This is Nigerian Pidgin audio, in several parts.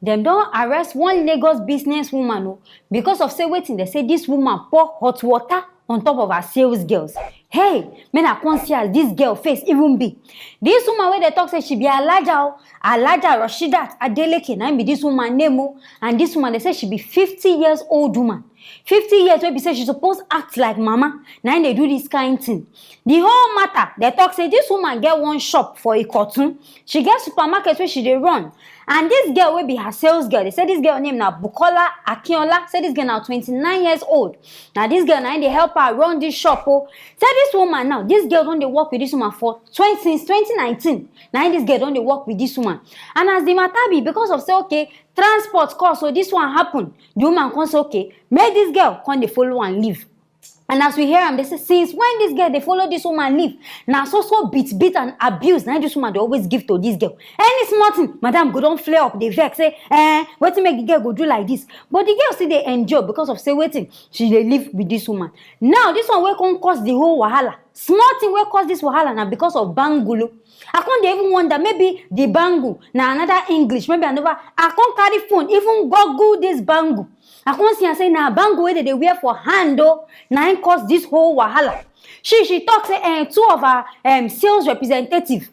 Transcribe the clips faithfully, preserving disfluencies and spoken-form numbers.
Dem don arrest one Lagos business woman o, because of say wetin dem say this woman pour hot water on top of her sales girls. Hey, make I come see as this girl face even be. This woman wey dem talk say she be Alhaja o, Alhaja Rasheedat Adeleke, na im be this woman name o. And this woman, dem say she be fifty years old woman. Fifty years wey be say she suppose act like mama, na im dey do this kind thing. The whole matter, dem talk say this woman get one shop for Ikotun. She get supermarket wey she dey run. And this girl wey be her sales girl, dem say this girl name na Bukola Akinola. Say this girl na twenty-nine years old. Na this girl na im dey help her run this shop o. Say this woman now, this girl don dey work with this woman for twenty, since twenty nineteen. Na im this girl don dey work with this woman. And as the matter be, because of say, okay, transport cost, so this one happen. The woman come say, okay, make this girl come dey follow am live. And as we hear am, dem say since when this girl dey follow this woman live, na so so beat, beat and abuse na this woman dey always give to this girl. Any small thing, madam go don flare up, dey vex, say, eh, wetin make the girl go do like this? But the girl still dey endure because of say wetin, she dey live with this woman. Now, this one wey come cause the whole wahala, small thing wey cause this wahala na because of bangle o. I come dey even wonder, maybe the bangle na another English, maybe I never, I come carry phone, even Google this bangle. I come see am say na bangle wey dem dey wear for hand o, na im cause this whole wahala. She, she talk say, eh, two of her, um, sales representative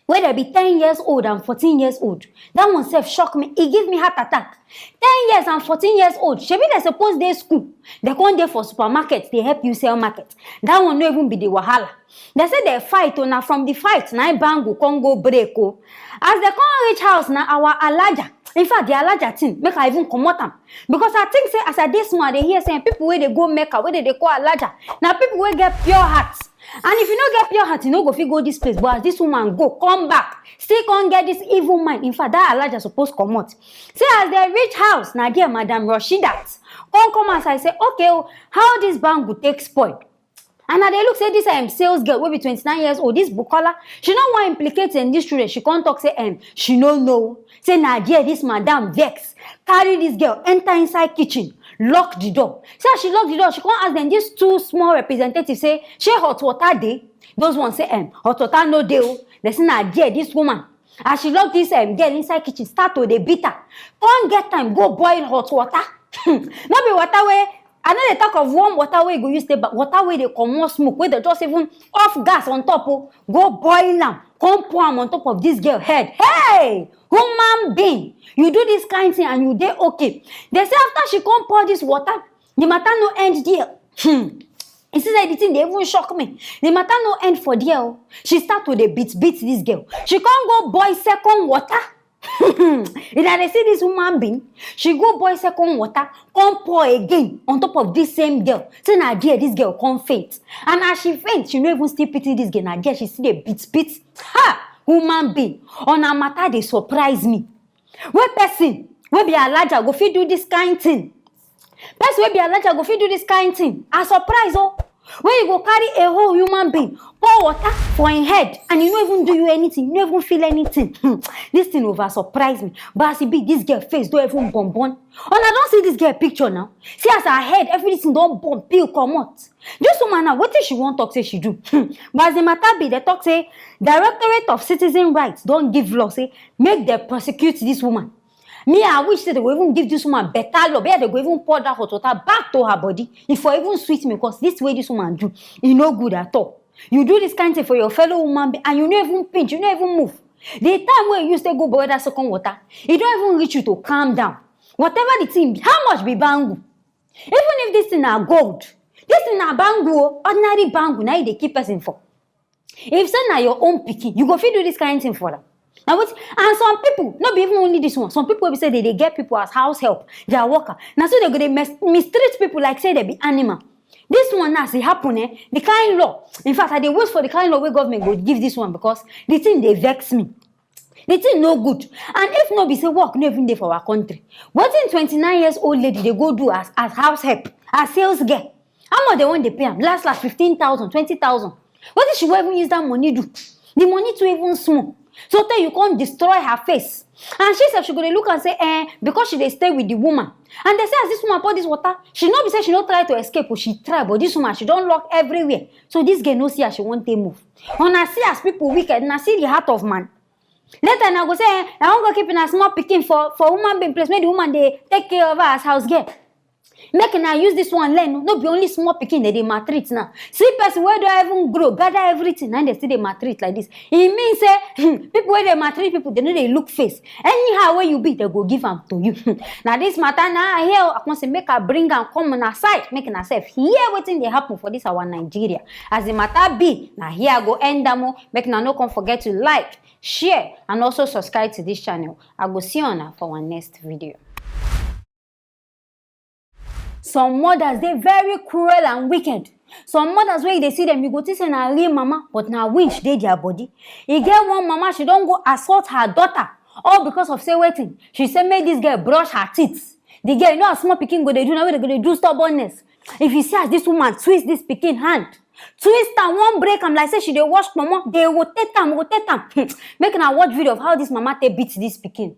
wey dem be ten years old and fourteen years old, that one sef shock me, e give me heart attack. Ten years and fourteen years old, shebi dem suppose dey school, dem come dey for supermarket dey help you sell market. That one no even be the wahala. Dem say dem fight o, na from the fight na im bangle come go break o. As dem come reach house, na our Alhaja, in fact, the Alhaja thing, make I even comot am. Because I think say, as I dey small, I dey hear say people wey dey go Mecca, wey dem dey call Alhaja, na people wey get pure heart. And if you no get pure heart, you no go fit go this place. But as this woman go, come back, still come get this evil mind. In fact, that Alhaja suppose comot. Say as dem reach house, na there Madam Rasheedat come come outside say, okay o, how this bangle take spoil? And I dey look say this, um, sales girl wey be twenty-nine years old, this Bukola, she no wan implicate in this children. She come talk say, um, she no know. Say na there this madam vex, carry this girl enter inside kitchen, lock the door. Say as she lock the door, she come ask dem, these two small representatives, say, shey hot water dey? Those ones say, um, hot water no dey o. Dem say na there this woman, as she lock this, um, girl inside kitchen, start to dey beat her. Come get time, go boil hot water. No be water wey, I no dey talk of warm water wey you go use take bath, water wey dey comot smoke, wey dem just even off gas on top o, go boil am, come pour am on top of this girl head. Hey! Human being, you do this kind thing and you dey okay? Dem say after she come pour this water, the matter no end there. Hmm. You see say the thing dey even shock me. The matter no end for there o. She start to dey beat, beat this girl. She come go boil second water. If I dey see this human being, she go boil second water, come pour again on top of this same girl. Say na there this girl come faint. And as she faint, she no even still pity this girl. Na there she still dey beat, beat. Ha! Human being, una matter dey surprise me. Wey person wey be Alhaja go fit do this kind thing? Person wey be Alhaja go fit do this kind thing? I surprise o. When you go carry a whole human being, pour water for im head, and e no even do you anything, you no even feel anything. Hmm. This thing over surprise me. But as e be, this girl face don even burn burn. Una don see this girl picture now? See as her head, everything don burn, peel comot. This woman now, wetin she wan talk say she do? Hmm. But as the matter be, dem talk say Directorate of Citizen Rights don give law say make dem prosecute this woman. Me, I wish say dem go even give this woman better law. Make dem go even pour that hot water back to her body. E for even sweet me, 'cause this way this woman do, e no good at all. You do this kind thing for your fellow woman being and you no even pinch, you no even move. The time wey you use take go boil that second water, e don even reach you to calm down. Whatever the thing be, how much be bangle? Even if this thing na gold, this thing na bangle o, ordinary bangle na e dey kill person for. If say na your own pikin, you go fit do this kind thing for am? Na wetin? And some people, no be even only this one, some people wey be say dem dey get people as house help, their worker, na so dem go dey mis-, mistreat people like say dem be animal. This one now, as e happen, eh, the kind law. In fact, I dey wait for the kind law wey government go give this one, because the thing dey vex me. The thing no good. And if no be say work no even dey for our country, wetin twenty-nine years old lady dey go do as, as house help, as sales girl? How much dem wan dey pay am? Last last, fifteen thousand, twenty thousand. Wetin she wan even use that money do? The money too even small. So tey you come destroy her face. And she sef, she go dey look and say, eh, because she dey stay with the woman. And dem say as this woman pour this water, she no be say she no try to escape, but she try, but this woman, she don lock everywhere. So this girl no see as she wan take move. Una see as people wicked, una see the heart of man. Later na go say, eh, I wan go keep una small pikin for for woman being place, make the woman dey take care of her as house girl. Make una use this one learn o. No be only small pikin dem dey maltreat now. See person wey don even grow, gather everything, na dem still dey maltreat like this. E mean say, hmm, people wey dey maltreat people, dem no dey look face. Anyhow wey you be, dem go give am to you. Na this matter na I hear o, I come say make I bring am come una side, make una sef hear wetin dey happen for this our Nigeria. As the matter be, na here I go end am o. Make una no come forget to like, share, and also subscribe to this channel. I go see una for our next video. Some mothers dey very cruel and wicked. Some mothers wey you dey see them, you go think say na real mama, but na winch dey their body. E get one mama, she don go assault her daughter, all because of say wetin? She say make this girl brush her teeth. The girl, you know as small pikin go dey do now, wey dem go dey do stubbornness. If you see as this woman twist this pikin hand, twist am, wan break am like say she dey wash kpomo, dey rotate am, rotate am. Make una watch video of how this mama take beat this pikin.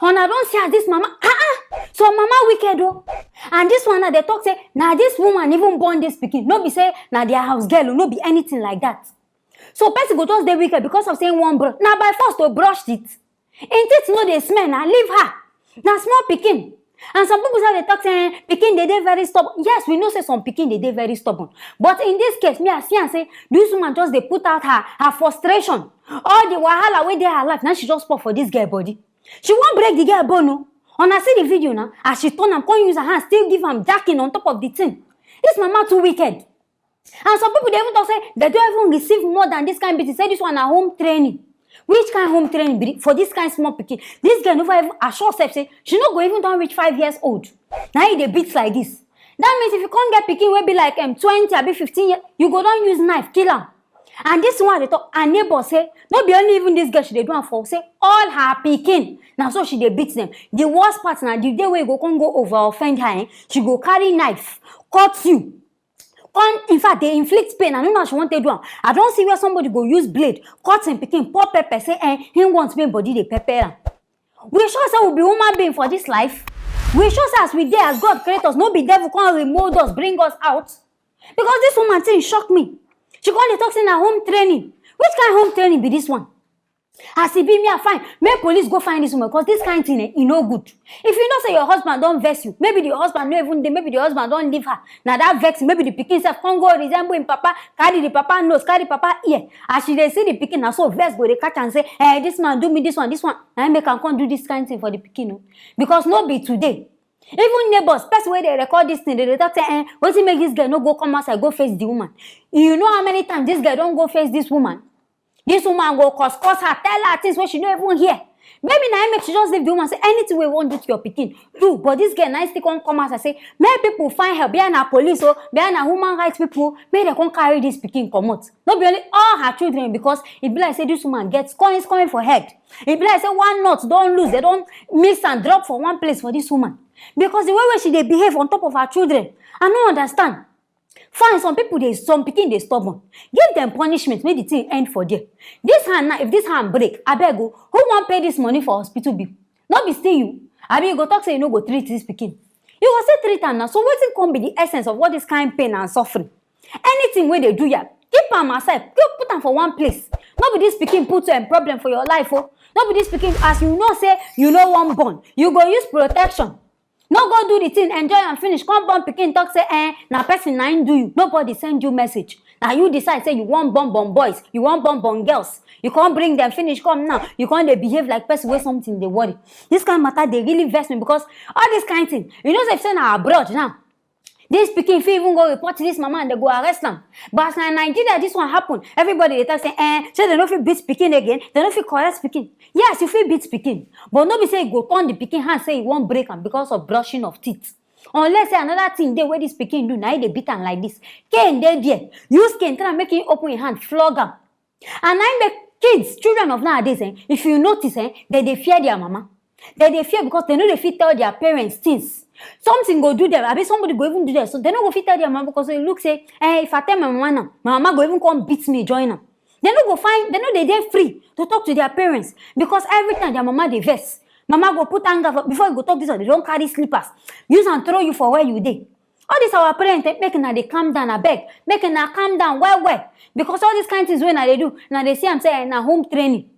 Una don see as this mama, ah ah, so mama wicked o. And this one now, they talk say na this woman even born this pikin. No be say na their house girl o, no be anything like that. So person go just dey wicked because of saying one brush. Na by force to brush teeth. Im teeth no dey smell, na leave her. Na small pikin. And some people say dey talk say, eh, pikin dey dey very stubborn. Yes, we know say some pikin dey dey very stubborn. But in this case, me I see am say this woman just dey put out her her frustration. All the wahala wey dey her life, na she just pour for this girl body. She wan break the girl bone o. Una see the video na, as she turn am, come use her hand, still give am jacking on top of the thing. This mama too wicked. And some people dey even talk say they don even receive more than this kind beating. Say this one na home training. Which kind home training be for this kind small pikin? This girl never even assure herself say she no go even don reach five years old. Na e dey beat like this. That means if you come get pikin wey be like um, twenty abi fifteen years, you go don use knife kill am. And this one dey talk, her neighbor say no be only even this girl she dey do am for, say all her pikin na so she dey beat them. The worst part na the day wey you go come go over offend her, eh, she go carry knife cut you. Come, in fact, dey inflict pain. I no know how she wan take do am. I don see where somebody go use blade cut him pikin, pour pepper, say eh, him want make body dey pepper am. We sure say we be human being for this life? We sure say as we dey, as God create us, no be devil come remold us, bring us out? Because this woman thing shock me. She come dey talk say na home training. Which kind home training be this one? As e be, me I fine, make police go find this woman, because this kind thing, eh, e no good. If you know say your husband don vex you, maybe the husband no even dey, maybe the husband don leave her. Na that vex, maybe the pikin sef come go resemble him papa, carry the papa nose, carry papa ear. As she dey see the pikin, na so vex go dey catch am say, eh, this man do me this one, this one, na him make am come do this kind thing for the pikin o. Because no be today. Even neighbors, person wey dey record this thing, they dey talk say, eh, wetin make this girl no go come outside go face the woman? You know how many times this girl don go face this woman? This woman go cause cause her, tell her things wey she no even hear. Maybe na him make she just leave the woman, say anything wey you wan do to your pikin, do. But this girl na him still come come outside say make people find help. Be na police o, be na human rights people, make dem come carry this pikin comot. No be only all her children, because e be like say this woman get coins coin for head. E be like say one nut don loose, dem don mix and drop for one place for this woman. Because the way wey she dey behave on top of her children, I no understand. Fine, some people dey, some pikin dey stubborn. Give them punishment, make the thing end for there. This hand now, if this hand break, abeg o, who wan pay this money for hospital bill? No be still you? Abi you go talk say you no go treat this pikin? You go still treat am now. So wetin come be the essence of all this kind pain and suffering? Anything wey dey do ya, keep am aside, go put am for one place. No be this pikin put um, problem for your life o. No be this pikin, as you know say you no wan born, you go use protection. No go do the thing, enjoy am finish, come born pikin, talk say eh, na person na him do you. Nobody send you message. Na you decide say you wan born born boys, you wan born born girls. You come bring them finish come now, you come dey behave like person wey something dey worry. This kind matter dey really vex me, because all this kind thing, you know say if say na abroad now, this pikin fit even go report this mama and they go arrest am. But as na Nigeria this one happen, everybody dey talk say eh, say they no fit beat pikin again, they no fit correct pikin. Yes, you fit beat pikin, but no be say you go turn the pikin hand say you wan break am because of brushing of teeth. Unless say another thing dey wey this pikin do, na him dey beat am like this. Cane dey there. Use cane, try make him open him hand, flog am. And na him make kids, children of nowadays, eh, if you notice, eh, dem dey fear their mama. Dem dey fear because dem no dey fit tell their parents things. Something go do them, abi somebody go even do them. So dem no go fit tell their mama because dem look say, eh, if I tell my mama now, my mama go even come beat me join am. Dem no go find, dem no dey dey free to talk to their parents because every time their mama dey vex. Mama go put anger for, before you go talk this one, dem don carry slippers, use am throw you for where you dey. All this our parents, eh, make una dey calm down, abeg. Make una calm down well well. Because all these kind things wey una dey do, una dey see am say, eh, na home training.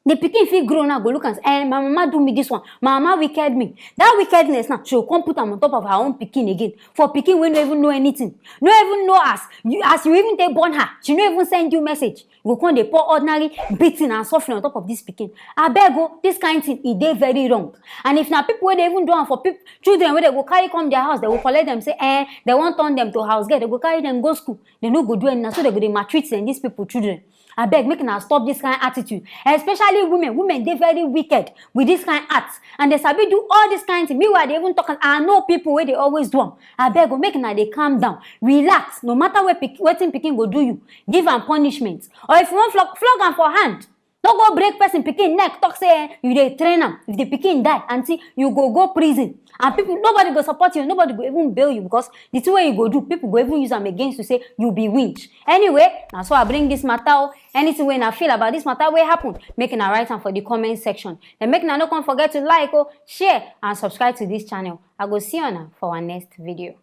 The pikin fit grow now, go look and say, eh, my mama do me this one, my mama wicked me. That wickedness now, she go come put am on top of her own pikin again. For pikin wey no even know anything, no even know as you, as you even take born her, she no even send you message. You go come dey pour ordinary beating and suffering on top of this pikin. Abeg o, this kind thing, e dey very wrong. And if na people wey dey even do am for peop-, children wey dem go carry come their house, dem go collect them, say, eh, dem wan turn them to house girl, dem go carry them go school. Dem no go do anything, na so dem go dey maltreat them, these people children. Abeg, make una stop this kind attitude, especially women. Women dey very wicked with this kind act, and dem sabi do all this kind thing. Meanwhile, dem even talk am, I know people wey dey always do am. Abeg o, make una dey calm down, relax. No matter where pikin, wetin pikin go do you, give am punishment. Or if you wan flog, flog am for hand. No go break person pikin neck, talk say, eh, you dey train am. If the pikin die, aunty, you go go prison. And people, nobody go support you, nobody go even bail you, because the thing wey you go do, people go even use am against you, say you be winch. Anyway, na so I bring this matter o. Anything wey una feel about this matter wey happen, make una write am for the comment section. Then make una no come forget to like o, share and subscribe to this channel. I go see una for our next video.